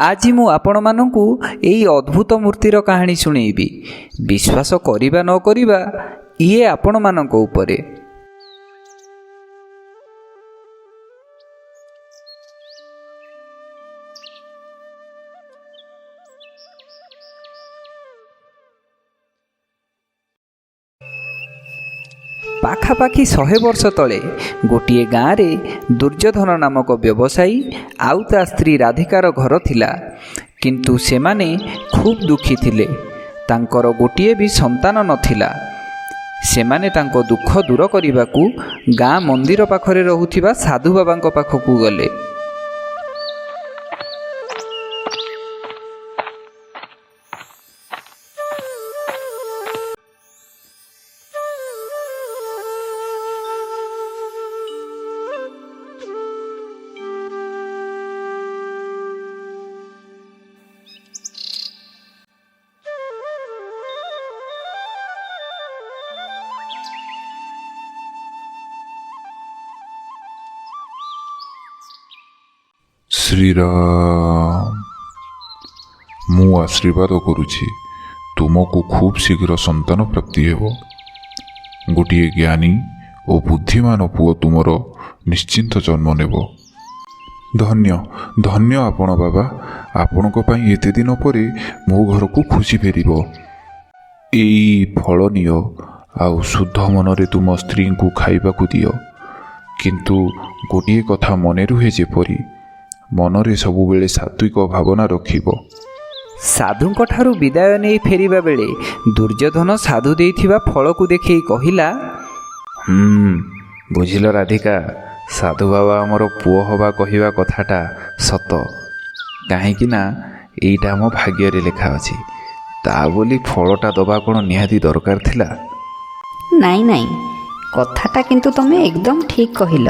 ଆଜି ମୁଁ ଆପଣମାନଙ୍କୁ ଏଇ ଅଦ୍ଭୁତ ମୂର୍ତ୍ତିର କାହାଣୀ ଶୁଣେଇବି। ବିଶ୍ୱାସ କରିବା ନ କରିବା ଇଏ ଆପଣମାନଙ୍କ ଉପରେ। ପାଖାପାଖି 100 ବର୍ଷ ତଳେ ଗୋଟିଏ ଗାଁରେ ଦୁର୍ଯ୍ୟୋଧନ ନାମକ ବ୍ୟବସାୟୀ ଆଉ ତା ସ୍ତ୍ରୀ ରାଧିକାର ଘର ଥିଲା। କିନ୍ତୁ ସେମାନେ ଖୁବ୍ ଦୁଃଖୀ ଥିଲେ। ତାଙ୍କର ଗୋଟିଏ ବି ସନ୍ତାନ ନଥିଲା। ସେମାନେ ତାଙ୍କ ଦୁଃଖ ଦୂର କରିବାକୁ ଗାଁ ମନ୍ଦିର ପାଖରେ ରହୁଥିବା ସାଧୁ ବାବାଙ୍କ ପାଖକୁ ଗଲେ। ଶ୍ରୀରାମ, ମୁଁ ଆଶୀର୍ବାଦ କରୁଛି ତୁମକୁ ଖୁବ୍ ଶୀଘ୍ର ସନ୍ତାନ ପ୍ରାପ୍ତି ହେବ। ଗୋଟିଏ ଜ୍ଞାନୀ ଓ ବୁଦ୍ଧିମାନ ପୁଅ ତୁମର ନିଶ୍ଚିନ୍ତ ଜନ୍ମ ନେବ। ଧନ୍ୟ ଧନ୍ୟ ଆପଣ ବାବା, ଆପଣଙ୍କ ପାଇଁ ଏତେ ଦିନ ପରେ ମୋ ଘରକୁ ଖୁସି ଫେରିବ। ଏଇ ଫଳ ନିଅ ଆଉ ଶୁଦ୍ଧ ମନରେ ତୁମ ସ୍ତ୍ରୀଙ୍କୁ ଖାଇବାକୁ ଦିଅ। କିନ୍ତୁ ଗୋଟିଏ କଥା ମନେ ରୁହେ, ଯେପରି ମନରେ ସବୁବେଳେ ସାତ୍ତ୍ୱିକ ଭାବନା ରଖିବ। ସାଧୁଙ୍କ ଠାରୁ ବିଦାୟ ନେଇ ଫେରିବା ବେଳେ ଦୁର୍ଯ୍ୟୋଧନ ସାଧୁ ଦେଇଥିବା ଫଳକୁ ଦେଖେଇ କହିଲା, ବୁଝିଲ ରାଧିକା, ସାଧୁ ବାବା ଆମର ପୁଅ ହବା କହିବା କଥାଟା ସତ। କାହିଁକି ନା ଏଇଟା ଆମ ଭାଗ୍ୟରେ ଲେଖା ଅଛି। ତା ବୋଲି ଫଳଟା ଦବା କ'ଣ ନିହାତି ଦରକାର ଥିଲା? ନାଇଁ ନାଇଁ, କଥାଟା କିନ୍ତୁ ତମେ ଏକଦମ ଠିକ୍ କହିଲ।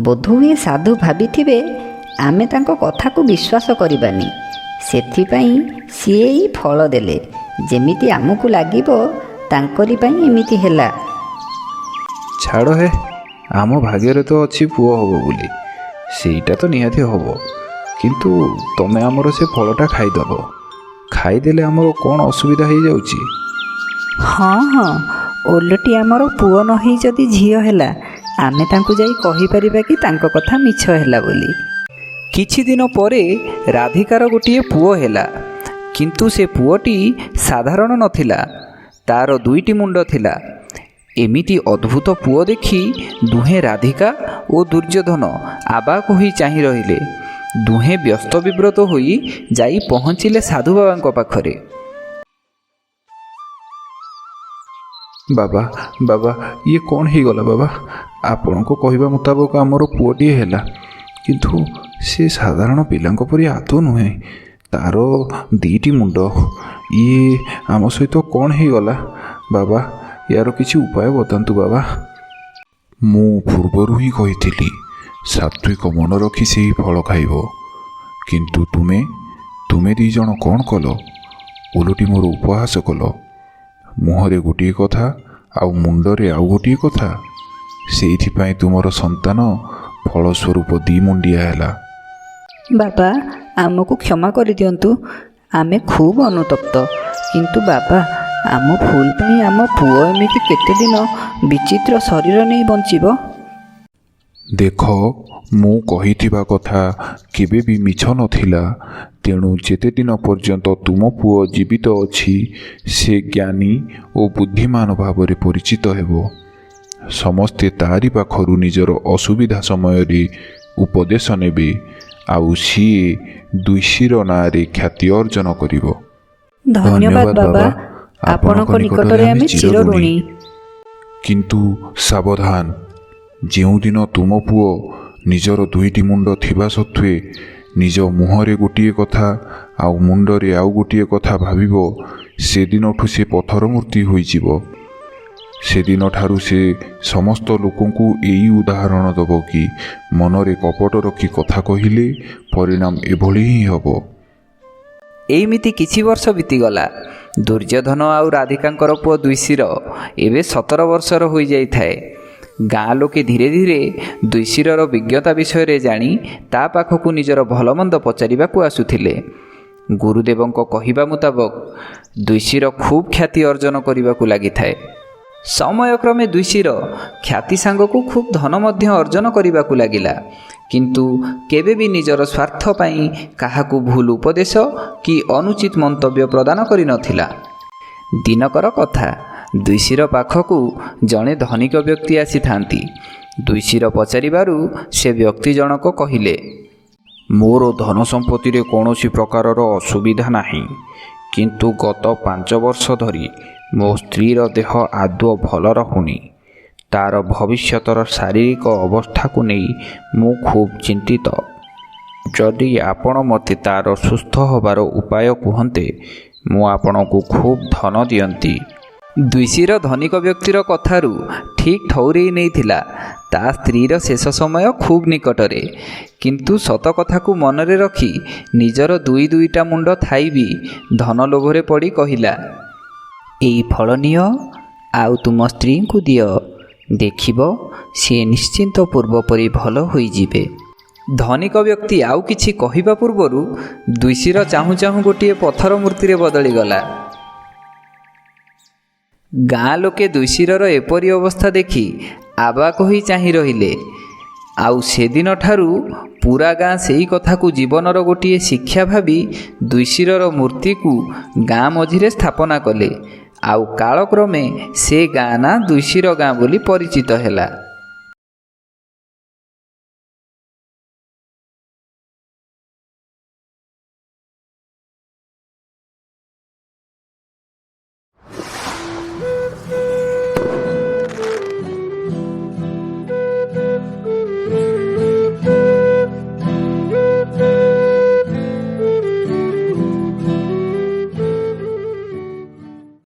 ବୋଧହୁଏ ସାଧୁ ଭାବିଥିବେ ଆମେ ତାଙ୍କ କଥାକୁ ବିଶ୍ୱାସ କରିବାନି, ସେଥିପାଇଁ ସିଏ ଏଇ ଫଳ ଦେଲେ, ଯେମିତି ଆମକୁ ଲାଗିବ ତାଙ୍କରି ପାଇଁ ଏମିତି ହେଲା। ଛାଡ଼ ହେ, ଆମ ଭାଗ୍ୟରେ ତ ଅଛି ପୁଅ ହବ ବୋଲି, ସେଇଟା ତ ନିହାତି ହବ। କିନ୍ତୁ ତମେ ଆମର ସେ ଫଳଟା ଖାଇଦେବ। ଖାଇଦେଲେ ଆମର କ'ଣ ଅସୁବିଧା ହେଇଯାଉଛି? ହଁ ହଁ, ଓଲଟି ଆମର ପୁଅ ନ ହେଇ ଯଦି ଝିଅ ହେଲା, ଆମେ ତାଙ୍କୁ ଯାଇ କହିପାରିବା କି ତାଙ୍କ କଥା ମିଛ ହେଲା ବୋଲି। କିଛି ଦିନ ପରେ ରାଧିକାର ଗୋଟିଏ ପୁଅ ହେଲା। କିନ୍ତୁ ସେ ପୁଅଟି ସାଧାରଣ ନଥିଲା, ତାର ଦୁଇଟି ମୁଣ୍ଡ ଥିଲା। ଏମିତି ଅଦ୍ଭୁତ ପୁଅ ଦେଖି ଦୁହେଁ ରାଧିକା ଓ ଦୁର୍ଯ୍ୟୋଧନ ଆବାକ ହୋଇ ଚାହିଁ ରହିଲେ। ଦୁହେଁ ବ୍ୟସ୍ତ ବିବ୍ରତ ହୋଇ ଯାଇ ପହଞ୍ଚିଲେ ସାଧୁ ବାବାଙ୍କ ପାଖରେ। ବାବା ବାବା, ଇଏ କ'ଣ ହେଇଗଲା ବାବା? ଆପଣଙ୍କ କହିବା ମୁତାବକ ଆମର ପୁଅଟିଏ ହେଲା, କିନ୍ତୁ ସେ ସାଧାରଣ ପିଲାଙ୍କ ପରି ଆଦୌ ନୁହେଁ। ତାର ଦୁଇଟି ମୁଣ୍ଡ। ଇଏ ଆମ ସହିତ କ'ଣ ହେଇଗଲା ବାବା? ୟାର କିଛି ଉପାୟ ବତାନ୍ତୁ ବାବା। ମୁଁ ପୂର୍ବରୁ ହିଁ କହିଥିଲି ସାତ୍ତ୍ୱିକ ମନ ରଖି ସେହି ଫଳ ଖାଇବ। କିନ୍ତୁ ତୁମେ ଦୁଇ ଜଣ କ'ଣ କଲ? ଓଲଟି ମୋର ଉପହାସ କଲ। ମୁହଁରେ ଗୋଟିଏ କଥା ଆଉ ମୁଣ୍ଡରେ ଆଉ ଗୋଟିଏ କଥା। ସେଇଥିପାଇଁ ତୁମର ସନ୍ତାନ ଫଳସ୍ୱରୂପ ଦି ମୁଣ୍ଡିଆ ହେଲା। ବାବା, ଆମକୁ କ୍ଷମା କରିଦିଅନ୍ତୁ, ଆମେ ଖୁବ୍ ଅନୁତପ୍ତ। କିନ୍ତୁ ବାବା, ଆମ ଭୁଲ ପାଇଁ ଆମ ପୁଅ ଏମିତି କେତେଦିନ ବିଚିତ୍ର ଶରୀର ନେଇ ବଞ୍ଚିବ? ଦେଖ, ମୁଁ କହିଥିବା କଥା କେବେ ବି ମିଛ ନଥିଲା। ତେଣୁ ଯେତେଦିନ ପର୍ଯ୍ୟନ୍ତ ତୁମ ପୁଅ ଜୀବିତ ଅଛି, ସେ ଜ୍ଞାନୀ ଓ ବୁଦ୍ଧିମାନ ଭାବରେ ପରିଚିତ ହେବ। ସମସ୍ତେ ତାରି ପାଖରୁ ନିଜର ଅସୁବିଧା ସମୟରେ ଉପଦେଶ ନେବେ, ଆଉ ସିଏ ଦୁଇଶିର ନାଁରେ ଖ୍ୟାତି ଅର୍ଜନ କରିବ। ଧନ୍ୟବାଦ ବାବା, ଆପଣଙ୍କ ନିକଟରେ ଆମେ ଚିରଋଣୀ। କିନ୍ତୁ ସାବଧାନ, ଯେଉଁଦିନ ତୁମ ପୁଅ ନିଜର ଦୁଇଟି ମୁଣ୍ଡ ଥିବା ସତ୍ତ୍ୱେ ନିଜ ମୁହଁରେ ଗୋଟିଏ କଥା ଆଉ ମୁଣ୍ଡରେ ଆଉ ଗୋଟିଏ କଥା ଭାବିବ, ସେଦିନଠୁ ସେ ପଥର ମୂର୍ତ୍ତି ହୋଇଯିବ। ସେଦିନଠାରୁ ସେ ସମସ୍ତ ଲୋକଙ୍କୁ ଏଇ ଉଦାହରଣ ଦେବ କି ମନରେ କପଟ ରଖି କଥା କହିଲେ ପରିଣାମ ଏଭଳି ହିଁ ହେବ। ଏଇମିତି କିଛି ବର୍ଷ ବିତିଗଲା। ଦୁର୍ଯ୍ୟୋଧନ ଆଉ ରାଧିକାଙ୍କର ପୁଅ ଦ୍ୱିଶିର ଏବେ 17 ବର୍ଷର ହୋଇଯାଇଥାଏ। ଗାଁ ଲୋକେ ଧୀରେ ଧୀରେ ଦୁଇଶିରର ବିଜ୍ଞତା ବିଷୟରେ ଜାଣି ତା ପାଖକୁ ନିଜର ଭଲମନ୍ଦ ପଚାରିବାକୁ ଆସୁଥିଲେ। ଗୁରୁଦେବଙ୍କ କହିବା ମୁତାବକ ଦୁଇଶିର ଖୁବ୍ ଖ୍ୟାତି ଅର୍ଜନ କରିବାକୁ ଲାଗିଥାଏ। ସମୟକ୍ରମେ ଦୁଇଶିର ଖ୍ୟାତି ସାଙ୍ଗକୁ ଖୁବ୍ ଧନ ମଧ୍ୟ ଅର୍ଜନ କରିବାକୁ ଲାଗିଲା, କିନ୍ତୁ କେବେ ବି ନିଜର ସ୍ୱାର୍ଥ ପାଇଁ କାହାକୁ ଭୁଲ ଉପଦେଶ କି ଅନୁଚିତ ମନ୍ତବ୍ୟ ପ୍ରଦାନ କରିନଥିଲା। ଦିନକର କଥା, ଦୁଇଶିର ପାଖକୁ ଜଣେ ଧନିକ ବ୍ୟକ୍ତି ଆସିଥାନ୍ତି। ଦୁଇଶିର ପଚାରିବାରୁ ସେ ବ୍ୟକ୍ତି ଜଣକ କହିଲେ, ମୋର ଧନ ସମ୍ପତ୍ତିରେ କୌଣସି ପ୍ରକାରର ଅସୁବିଧା ନାହିଁ, କିନ୍ତୁ ଗତ 5 ବର୍ଷ ଧରି ମୋ ସ୍ତ୍ରୀର ଦେହ ଆଦୌ ଭଲ ରହୁନି। ତା'ର ଭବିଷ୍ୟତର ଶାରୀରିକ ଅବସ୍ଥାକୁ ନେଇ ମୁଁ ଖୁବ୍ ଚିନ୍ତିତ। ଯଦି ଆପଣ ମୋତେ ତା'ର ସୁସ୍ଥ ହେବାର ଉପାୟ କୁହନ୍ତେ, ମୁଁ ଆପଣଙ୍କୁ ଖୁବ୍ ଧନ ଦିଅନ୍ତି। ଦୁଇଶିର ଧନିକ ବ୍ୟକ୍ତିର କଥାରୁ ଠିକ୍ ଠଉରେଇ ନେଇଥିଲା ତା ସ୍ତ୍ରୀର ଶେଷ ସମୟ ଖୁବ୍ ନିକଟରେ। କିନ୍ତୁ ସତ କଥାକୁ ମନରେ ରଖି ନିଜର ଦୁଇ ଦୁଇଟା ମୁଣ୍ଡ ଥାଇ ବି ଧନ ଲୋଭରେ ପଡ଼ି କହିଲା, ଏଇ ଫଳ ନିଅ ଆଉ ତୁମ ସ୍ତ୍ରୀଙ୍କୁ ଦିଅ, ଦେଖିବ ସିଏ ନିଶ୍ଚିନ୍ତ ପୂର୍ବପରି ଭଲ ହୋଇଯିବେ। ଧନିକ ବ୍ୟକ୍ତି ଆଉ କିଛି କହିବା ପୂର୍ବରୁ ଦୁଇଶିର ଚାହୁଁ ଚାହୁଁ ଗୋଟିଏ ପଥର ମୂର୍ତ୍ତିରେ ବଦଳିଗଲା। ଗାଁ ଲୋକେ ଦୁଇଶିରର ଏପରି ଅବସ୍ଥା ଦେଖି ଆବାକ ହୋଇ ଚାହିଁ ରହିଲେ। ଆଉ ସେଦିନଠାରୁ ପୁରା ଗାଁ ସେଇ କଥାକୁ ଜୀବନର ଗୋଟିଏ ଶିକ୍ଷା ଭାବି ଦୁଇଶିରର ମୂର୍ତ୍ତିକୁ ଗାଁ ମଝିରେ ସ୍ଥାପନା କଲେ। ଆଉ କାଳକ୍ରମେ ସେ ଗାଁ ନାଁ ଦୁଇଶିର ଗାଁ ବୋଲି ପରିଚିତ ହେଲା।